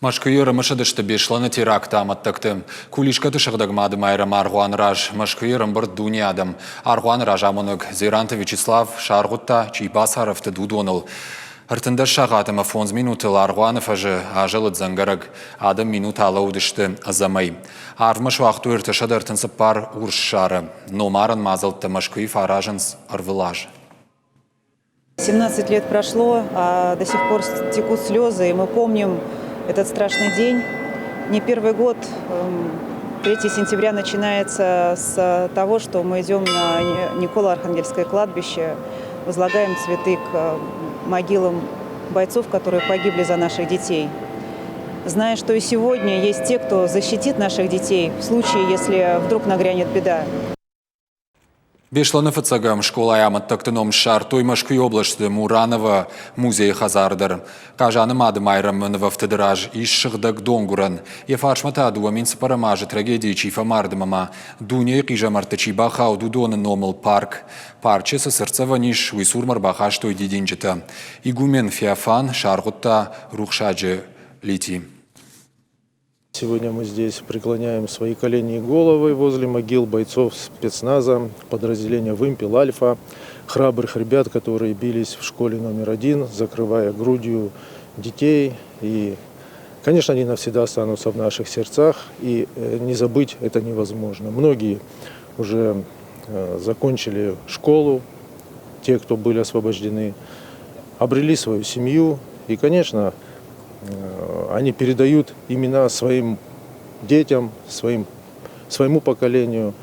Мӕскуыйы ӕрымысыдысты Беслӕны теракты амӕттӕгты. Кулишкӕты сыгъдӕг Мады Майрӕмы аргъуаны раз Мӕскуыйы ӕрӕмбырд дуне адӕм. Аргъуаны разамонӕг Дзеранты Вячеслав саргъуыдта, чи бацарӕфтыд, уыдоныл. 13 сахат ӕмӕ 5 минутыл аргъуаны фӕзы азӕлыд дзӕнгӕрӕг. Адӕм минут алӕууыдысты ӕдзӕмӕй. Арвмӕ суагътой 334 урс сӕры. Номарӕн мадзӕлттӕ Мӕскуыйы фӕаразынц ӕрвылаз. 17 лет прошло, а до сих пор текут слезы, и мы помним этот страшный день. Не первый год, 3 сентября начинается с того, что мы идем на Николо-Архангельское кладбище, возлагаем цветы к могилам бойцов, которые погибли за наших детей. Зная, что и сегодня есть те, кто защитит наших детей в случае, если вдруг нагрянет беда. Беслӕны фыццӕгӕм скъолайы амӕттӕгты ном ссардтой Мӕскуыйы областы Мураново музейы хӕдзары дӕр. Хъазаны Мады Майрӕмы нывӕфтыды раз ис сыгъдӕг донгуырӕн. Йӕ фарсмӕ та 2004 азы трагедийы чи фӕмард ӕмӕ ма дунейы хъизӕмӕртты чи бахауд, уыдоны номыл парк. Парчы цы цыртдзӕвӕн ис, уый цурмӕ ӕрбахастой дидинджытӕ. Игумен Феофан саргъуыдта рухсаджы Лити. Сегодня мы здесь преклоняем свои колени и головы возле могил бойцов спецназа, подразделения «Вымпел», «Альфа», храбрых ребят, которые бились в школе номер один, закрывая грудью детей. И, конечно, они навсегда останутся в наших сердцах, и не забыть это невозможно. Многие уже закончили школу, те, кто были освобождены, обрели свою семью. И, конечно, они передают имена своим детям, своим, своему поколению.